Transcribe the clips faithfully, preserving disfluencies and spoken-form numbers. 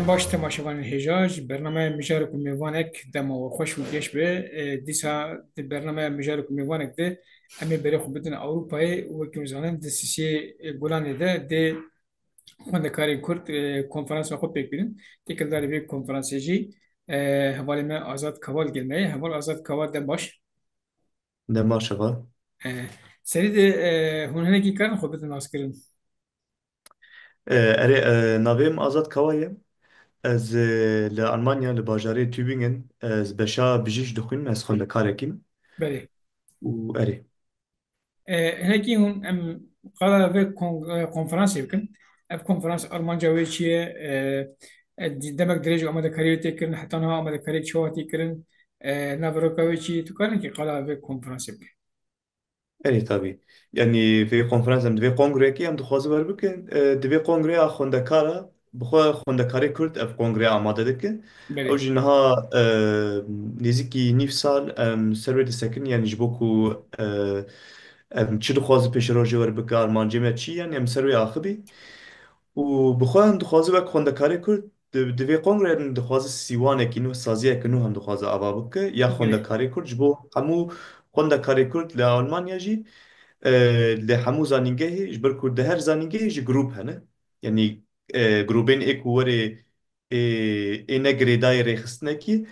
Baş temaşevanên hêja, ji bernameya Mijarek û Mêvanek dema we xweş û geş be. E, dîsa di bernameya Mijarek û Mêvanek de em ê berê xwe bidin Ewropayê û wekî hûn zanin di sisê Gulanê de dê xwendekarên Kurd, e, konferansa xwe pêk bînin. Têkildarî vê konferansê jî, e, hevalê me Azad Kaval gel me ye. Heval Azad Kaval, dem baş. Dem baş, heval. E, serî de, e, hûn hinekî karin xwe bidin naskirin? E, erê, e, navê min Azad Kaval e. Ez, e, li Almanya, li bajarê Tübingen, e, ez beşa bijîş dixwînim, ez xwendekarekî me. Belê. Û erê. E, hinekî hûn em qala vê kon-, e, konferansê bikin. Ev konferans armanca wê çi ye? E, e, di-, demek dirêj amadekariyê wê tê kirin, heta niha amadekariyek çawa tê kirin? E, naveroka wê çi ye? Tu karin kî qala vê konferansê bike? Erê, tabî. Yanî vê konferans em di vê kongreyekî em dixwazin werbikin. E, di vê kongreya xwendekara, bi xwe xwendekarê Kurd ev kongre amade dike. Belê. Ew jî niha, e, nêzîkî nîv sal em ser wê disekin, yanî ji bo ku, e, em çi dixwazin pêşerojê werbike, armancê me çi, yanî em ser wê axivî. Û bi xwe em dixwazin wek xwendekarê Kurd di, di vê kongre em dixwazin sîwanekî nû, saziyeke nû em dixwazin ava bike, ya Belê. Xwendekarê Kurd ji bo hemû xwendekarê Kurd li Almanya jî, e, li hemû zanîngehê, ji ber ku di her zanîngehê jî grûp hene. Yanî, e, grûbên ê ku werê ê, ê ne girêdayî rêxistinekî,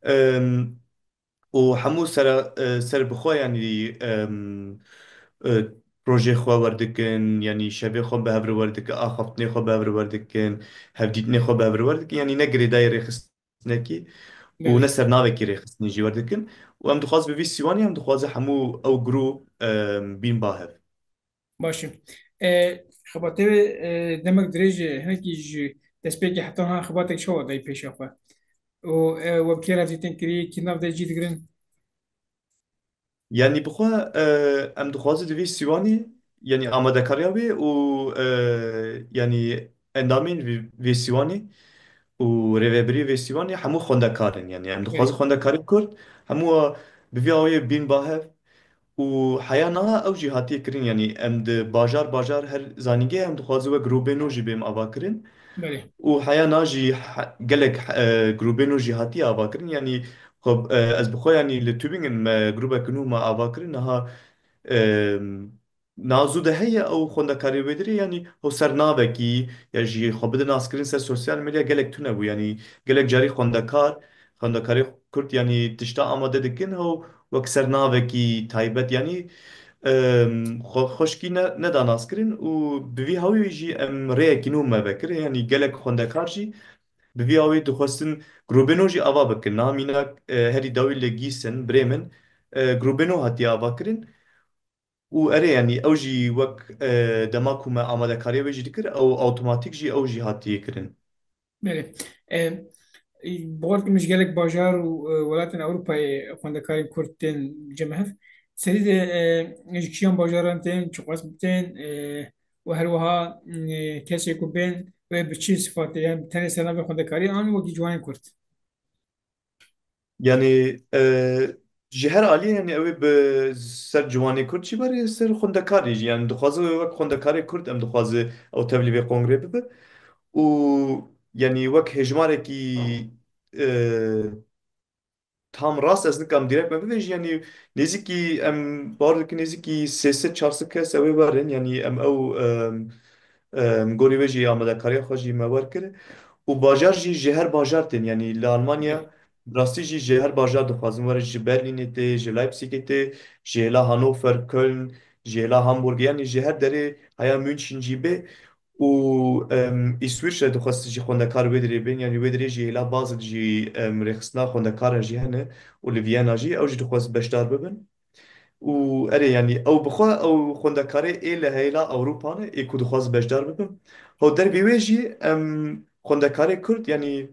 em, û hemû sere, e, ser bi xwe, yanî, em, e, projê xwe werdikin, yanî şevê xwe bi hev re werdikin, axaftinê xwe bi hev re werdikin, hevdîtinê xwe bi hev re werdikin, yanî ne girêdayî rêxistinekî û ne Belê. sernavekî rêxistinî jî werdikin. Û em dixwazin bi vî sîwanî, em dixwazin hemû ew grûp, em, bîn ba hev. Baş e. E, xebatê wê, e, demek dirêj e, hinekî ji destpêkê heta niha xebatek çawa dayî pêşa xwe? Û, e, we bi kê re dîtin kirî, kî nav de cî digirin? Yanî bi xwe, e, em dixwazin di vê sîwanê, yanî amadekariya wê û, e, yanî endamên vê, vê sîwanê û rêvebirî vê sîwanê hemû xwendekar in. Yanî em dixwazin Belê. xwendekarê Kurd hemû bi vî awê bîn ba hev. Û heya niha ew jî hatiye kirin, yanî em di bajar bajar her zanîngehê em dixwazin wek grûbê nû jî bêm ava kirin. Belê. Û heya niha jî he-, gelek, e, grûbê nû jî hatiye ava kirin. Yanî xwe, e, ez bi xwe, yanî li Tübingen me grûbeke nû me ava kirin. Niha, e, niha zû de heye ew xwendekarê wê dirê, yanî ew ser navekî ya jî xwe bide naskirin ser sosyal medya gelek tune bû. Yanî gelek carî xwendekar, xwendekarê Kurd, yanî tişta amade dikin, ew wek ser navekî taybet, yanî, em, xwe xweşkî ne, neda naskirin û bi vî hawî jî em rêyekî nû me vekir. Yanî gelek xwendekar jî bi vî hawî dixwestin grûbê nû jî ava bikin. Niha mînak, e, herî dawî li Gîsen, Bremen, e, grûbê nû hatiye ava kirin. Û erê, yanî ew jî wek, e, dema ku me amadekariya wê jî dikir, ew awtomatîk jî ew jî hatiye kirin. Belê. E, e, bawer dikim ji gelek bajar û, e, welatên Ewropayê xwendekarên Kurd tên cem hev. Serî de, e, ji kîjan bajaran tên, çiqas tên, e, û her wiha, e, kesê ku bên wê bi çi sifatê, yani tenê ser navê xwendekarî an wekî ciwanên Kurd? Yani, e, ji her aliyê, yani, ew ê bi ser ciwanê Kurd jî berê, ser xwendekarê jî. Yani, dixwaze wek xwendekarê Kurd em dixwaze ew tevlî vê kongrê bibe. Û, yani, wek hêjmarekî, e, tam rast ez nikam direkt me bibêjî, yani, nêzîkî em bawer dikin, nêzîkî sê sed çar sed kes ew ê werin, yani, em ew, em, Em, gorî wê jî amadekariya xwe jî me wer kir. Û bajar jî ji her bajar tên, yanî li Almanya bi rastî jî ji her bajar dixwazin werin, ji Berlînê tê, ji Leipzîgê tê, ji hêla Hannover, Köln, ji hêla Hamburg, yanî ji her derê heya München jî bê. Û, em, Îswîçre dixwest jî xwendekar wê dirê bên, yanî wê dirê jî hêla Basel jî, em, rêxistina xwendekaran jî hene û li Viyana jî ew jî dixwest beşdar bibin. Û erê, yanî ew bi xwe ew xwendekarê ê li hêla Ewropa ne, ê ku dixwaz beşdar bibin. Ho dervî wê jî em xwendekarê Kurd, yanî,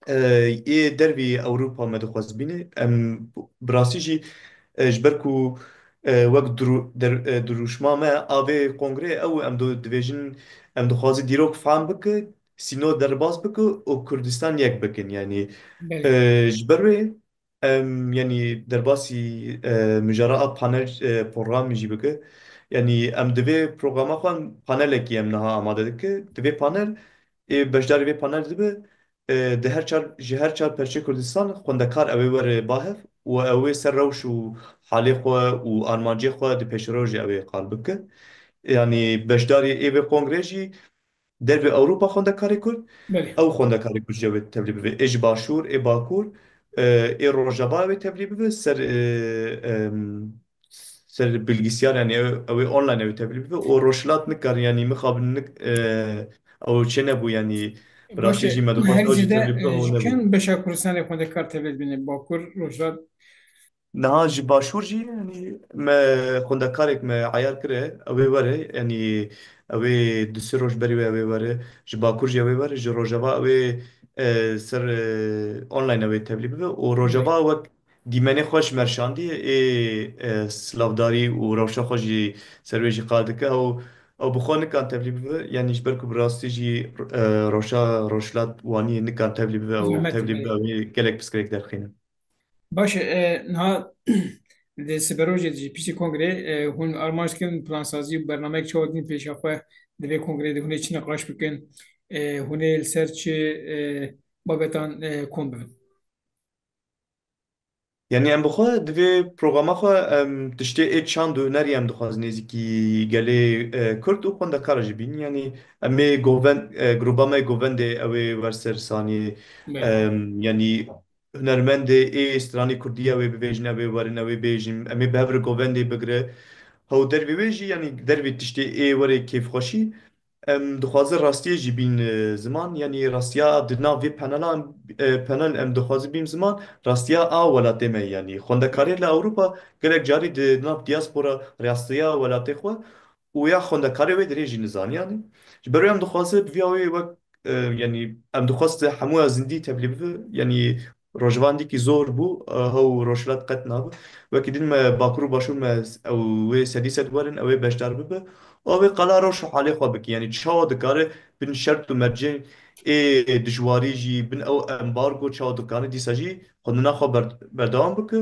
e, ê dervî Ewropa me dixwaz bîne. Em bi rastî jî, e, ji ber ku, e, wek dru-, der-, e, dirûşma me a vê kongreyê ew em do-, dibêjin, em dixwazin dîrok fehm bike, sînor derbas bike û Kurdistan yek bikin. Yanî, Belê. e, ji ber wê Em, yanî derbasî, e, mijara a panel, e, programî jî bike. Yanî em di vê programa xwe em panelekî em niha amade dike. Di vê panel, ê beşdarî vê panel dibe, e, di her çar, ji her çar perçê Kurdistan xwendekar ew ê were bahev û ew ê ser rewş û halê xwe û armancê xwe di pêşerojê ew ê qal bike. Yanî beşdarî ê vê kongrê jî dervê Ewropa xwendekarê Kurd, Belê. ew xwendekarê Kurd jî ew ê tevlî bibe. Ê ji Başûr, ê Bakur, e, ê Rojava ew ê tevlî bibe, ser, e, em, ser bilgisayar, yanî ew, ew ê online ew ê tevlî bibe û Rojhilat nikar, yanî mixabin nik-, e, ew çênebû, yanî bi rastî Baş e, jî me dixwest her ew jî jî de, tevlî bibe, e, ew ji nebû. Çend beşa Kurdistanê xwendekar tevlî dibîne? Bakur, Rojhilat? Niha ji Başûr jî, yanî me xwendekarek me eyar kire, ew ê were, yanî ew ê du sê roj berî wê ew ê were, ji Bakur jî ew ê were, ji Rojava ew ê, e, ser, e, online ew ê tevlî bibe û Rojava wek dîmenê xwe ji me re şandî, ê, e, silavdarî û rewşa xwe jî ser wê jî qal dike. Ew, ew bi xwe nikan tevlî bibe, yanî ji ber ku bi rastî jî, e, rewşa Rojhilat Waniyê nikan tevlî bibe, ew Zehmet tevlî bibe, belê. ew ê gelek pirsgirêk derxîne. Baş e, e, niha di siberojê de jî piştî kongrê, e, hûn armanc dikin plansazî û bernameyek çawa din pêşa xwe di vê kongrê de hûn ê çi niqaş bikin, e, hûn ê li ser çi, e, babetan, e, kom bibin? Yanî em bi xwe di vê programa xwe em tiştê ê çand û hunerî em dixwazin nêzîkî gelê, e, Kurd û xwendekara jî bînin. Yanî em ê govend, e, gruba me govendê ew ê wer ser sanî, Belê. em, yanî hunermendê ê stranê Kurdî ew ê bivêjin, ew ê werin, ew ê bêjin, em ê bi hev re govendê bigire. Hew dervê wê jî, yanî dervê tiştê ê werê kêfxweşî, em dixwazin rastiyê jî bîn, e, ziman, yanî rastiya di nav vê panela, e, panel em dixwazin bîn ziman, rastiya a welatê me, yanî xwendekarê li Ewropa gelek carî di nav diaspora rastiya welatê xwe û ya xwendekarê wê dirê jî nizaniyan e. Ji ber wê em dixwazin bi vî awê wek, e, yanî em dixwest hemûya zindî tevlî bibe, yanî rojevandîkî zor bû, e, hew rojhilat qet nabe. Wekî din me Bakur û Başûr me ew wê sedî sed werin, ew ê beşdar bibe. Û ew ê qala rewş û halê xwe bike. Yanî çawa dikare bin şert û mercên ê dijwarî jî, bin ew embargo çawa dikare dîsa jî xwendina xwe ber-, berdewam bike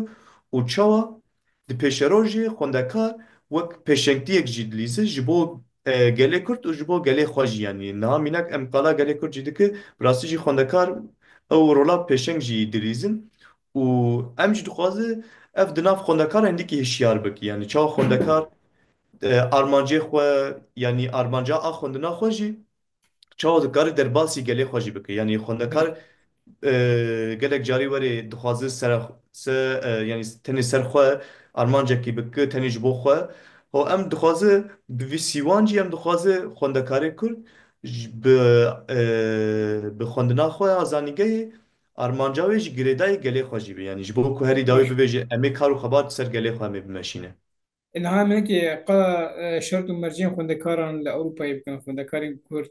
û çawa di pêşerojê xwendekar wek pêşengtiyek jî dilîze ji bo, e, gelê Kurd û ji bo gelê xwe jî, yanî niha mînak em qala gelê Kurd jî dike, bi rastî jî xwendekar ew rola pêşeng jî dilîzin û em jî dixwaze ev di nav xwendekar hindikî hişyar bike, yanî çawa xwendekar, e, armancê xwe, yanî armanca a xwendina xwe jî çawa dikare derbasî gelê xwe jî bike. Yanî xwendekar, e, gelek carî were dixwaze ser, se, e, yanî tenê ser xwe armancekî bike, tenê ji bo xwe. Ho em dixwaze bi vî sîwan jî em dixwaze xwendekarê Kurd ji, bi, e, bi xwendina xwe ya zanîngehê armanca wê jî girêdayî gelê xwe jî be. Yanî ji bo ku herî dawî bibêje em ê kar û xebat ser gelê xwe em ê bimeşîne. Niha em hinekî qala, e, şert û mercên xwendekaran li Ewropayê bikin, xwendekarên Kurd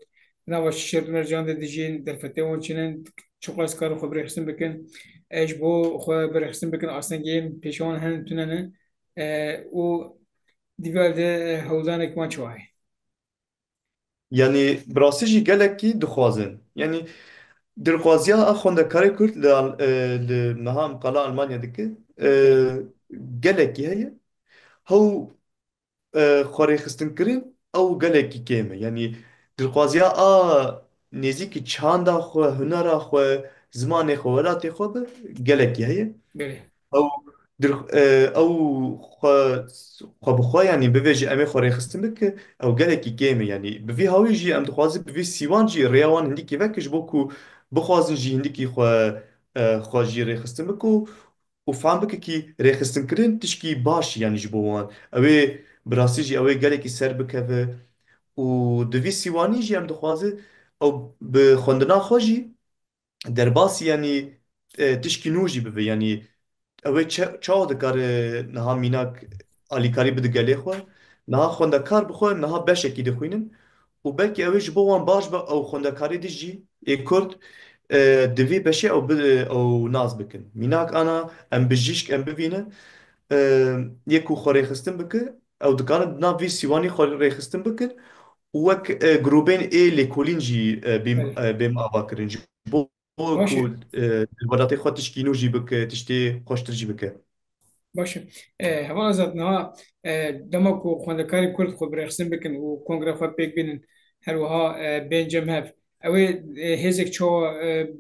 di nava şert û mercan de dijîn, derfetê wan çi ne, çiqas karin xwe birêxistin bikin, e, ji bo xwe birêxistin bikin, astengên pêşiya wan hene tune ne, e, û di vî alî de, e, hewldanek wan çawa heye? Yanî bi rastî jî gelekî dixwazin. Yanî dilxwaziya a xwendekarê Kurd li Al-, e, li niha em qala Almanya dike, e, gelekî heye. Hew, e, xwerêxistinkirin ew gelekî kêm e. Yanî dilxwaziya a nêzîkî çanda xwe, hunera xwe, zimanê xwe, welatê xwe bi gelekî heye. Belê. Ew dir-, e, ew xwe, xwe bi xwe, yanî bivêje em ê xwe rêxistin bike, ew gelekî kêm e. Yanî bi vî hawî jî em dixwazin bi vî sîwan jî rêya wan hindikî veke ji bo ku bixwazin jî hindikî xwe, e, xwe jî rêxistin bike û, û fam bike kî rêxistinkirin tişkî baş, yanî ji bo wan. Ew ê bi rastî jî ew ê gelekî ser bikeve û di vî sîwanî jî em dixwazin ew bi xwendina xwe jî derbasî, yanî, e, tişkî nû jî bibe. Yanî ew ê çe-, çawa dikare niha mînak alîkarî bide gelê xwe? Niha xwendekar bi xwe niha beşekî dixwînin û belkî ew ê ji bo wan baş be ew xwendekarê din jî ê Kurd, e, di vî beşê ew bi-, ew nas bikin. Mînak ana em bijîşk em bivînin, e, yê ku xwe rêxistin bike, ew dikarin di nav vî sîwanî xwe rêxistin bikin û wek, e, grûbên ê lêkolîn jî, e, bêm, Belê. e, bêm ava kirin. Ji bo Baş ku, e. e, welatê xwe tişkî nû jî bike, tiştê xweştir jî bike. Baş e. E, heval Azad, niha, e, dema ku xwendekarên Kurd xwe birêxistin bikin û kongre xwe pêk bînin, her wiha, e, bên cem hev, ew ê, e, hêzek çawa, e,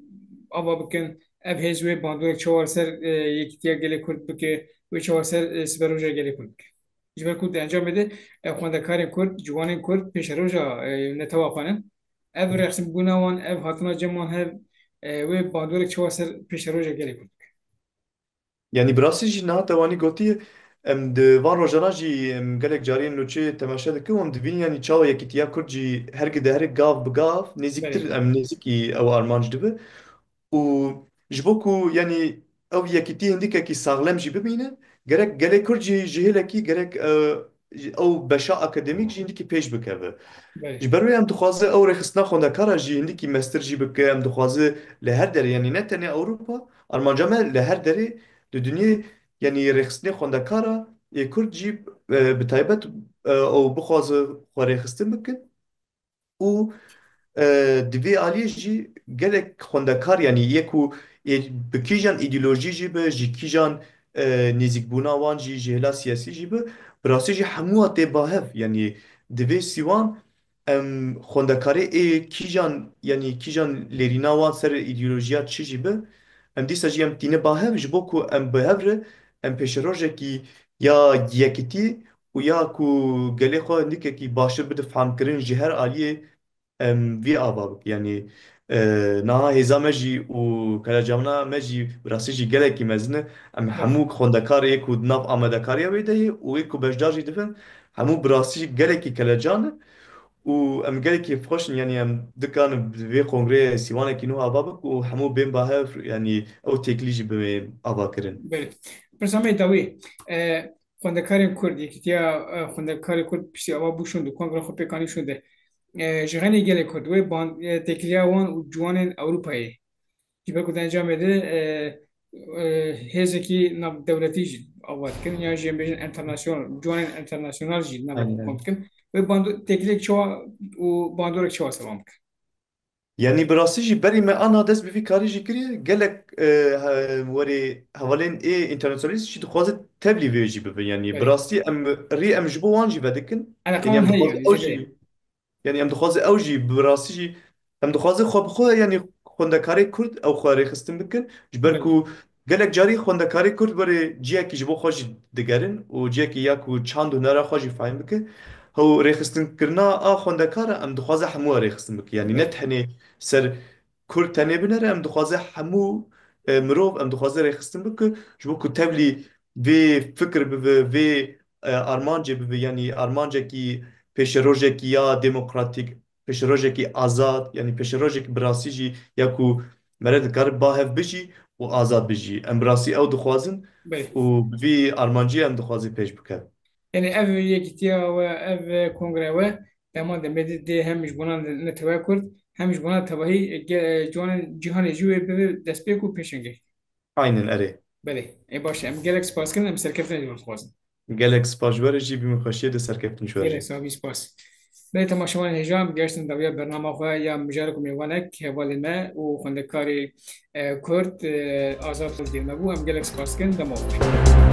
ava bikin, ev hêz wê bandorek çawa ser, e, yekîtiya gelê Kurd bike, wê çawa ser, e, siberoja gelê Kurd bike. Ji ber ku di encamê de, e, xwendekarên Kurd, ciwanên Kurd pêşeroja, e, netewa xwe ne. Ev rexsinbûna wan, ev hatina cem wan hev, e, wê bandorek çawa ser pêşeroja gelê Kurd bike. Yanî bi rastî jî niha te wanî gotiye, em di van rojanan jî em gelek cariyên nûçeyê temaşe dikin û em dibînin yanî çawa yekîtiya Kurd jî her gideherê gav bi gav nêzîktir, belê, em nêzîkî ew armanc dibe. Û ji bo ku yanî ew yekîtî hindikekî saxlem jî bimîne, gerek gelê Kurd jî ji hêlekî gerek, e, ew beşa akademîk jî hindikî pêş bikeve. Belê. Ji ber wê em dixwaze ew rêxistina xwendekara jî hindikî mestir jî bike, em dixwaze li her derê, yanî ne tenê Ewropa, armanca me li her derê di dinyê, yanî rêxistinê xwendekara ê Kurd jî, e, bi taybet, e, ew bixwaze xwe rêxistin bikin. Û, e, di vê aliyê jî gelek xwendekar, yanî yê ku ê bi kîjan îdeolojî jî be, ji kîjan, e, nêzîkbûna wan jî, ji hêla siyasî jî be, bi rastî jî hemû tê ba hev. Yanî di vê sîwan em xwendekarê ê kîjan, yanî kîjan lêrîna wan ser îdeolojiya çi jî be, em dîsa jî em tîne ba hev, ji bo ku em bi hev re em pêşerojekî ya yekitî û ya ku gelê xwe hindikekî baştir bide fehmkirin ji her aliyê, em vî ava bik. Yanî, e, niha hêza me jî û kelecana me jî bi rastî jî gelekî mezin e. Em, evet, hemû xwendekarê ku di nav amadekariya wê de ye û wê ku beşdar jî dibin, hemû bi rastî jî gelekî kelecan in. Û em gelekî xweş in, yanî em dikarin bi vê kongreyê sîwanekî nû ava bik û hemû bên ba hev, yanî ew têkilî jî bimê ava kirin. Belê. Pirsa me dawî, e, xwendekarên Kurd, yekîtiya, e, xwendekarê Kurd piştî ava bû şûn de, kongra xwe pêk anî şûn de. E, ji xenê gelê Kurd wê ban-, e, têkiliya wan û ciwanên Ewropayê. Ji ber ku di encamê de, e, e, hêzekî navdewletî jî ava dikin, yan jî em bêjin enternasyonal, ciwanên enternasyonal jî navê xwe, aynen, kom dikin. Wê bando-, têkiliyek çawa û bandorek çawa sevan bike? Yanî bi rastî jî berî me ana dest bi vî karî jî kiriye, gelek, e, he-, werê hevalên ê enternasyonalîst jî dixwaze tevlî vê jî bibin. Yanî bi, belê, rastî em rî em ji bo wan jî vedikin. Eleqa, yanî em wan heye dixwaze yanî, ew jî, belê, yanî em dixwaze ew jî bi rastî jî, em dixwaze xwe bi xwe, yanî xwendekarê Kurd ew xwe rêxistin bikin. Ji ber, belê, ku gelek carî xwendekarê Kurd were ciyekî ji bo xwe jî digerin û ciyekî ya ku çand û hunera xwe jî fehim bike. Hew rêxistinkirina a xwendekara em dixwaze hemû rêxistin bike. Yanî ne, belê, tenê ser Kurd tenê binere, em dixwaze hemû, e, mirov em dixwaze rêxistin bike, ji bo ku tevlî vê fikir bibe, vê, e, armancê bibe, yanî armancekî pêşerojekî ya demokratîk, pêşerojekî azad, yanî pêşerojekî bi rastî jî ya ku mere dikare ba hev bijî û azad bijî. Em bi rastî ew dixwazin, belê, û bi vî armancî em dixwazin pêş bikevin. Yanî ev yekîtiya we, ev kongre we, dema demê de dê hem ji bona neteweya Kurd, hem ji bona tevahî, e, ge-, e, ciwanên cîhanê jî wê bibe destpêk û pêşengeh. Aynen, erê. Belê. Ê baş e. Em gelek spas kirin, em serkeftinê ji we dixwazin. Gelek spas ji we re jî, bî min xweşiyê de serkeftin ji we re. Gelek spas, spas. Belê, temaşevanên hêja, em gehiştin dawiya bernama xwe ya mijarek û mêvanek, hevalê me û xwendekarê, e, Kurd, e, Azad Dêrme bû. Em gelek spas dikin, dema xweş.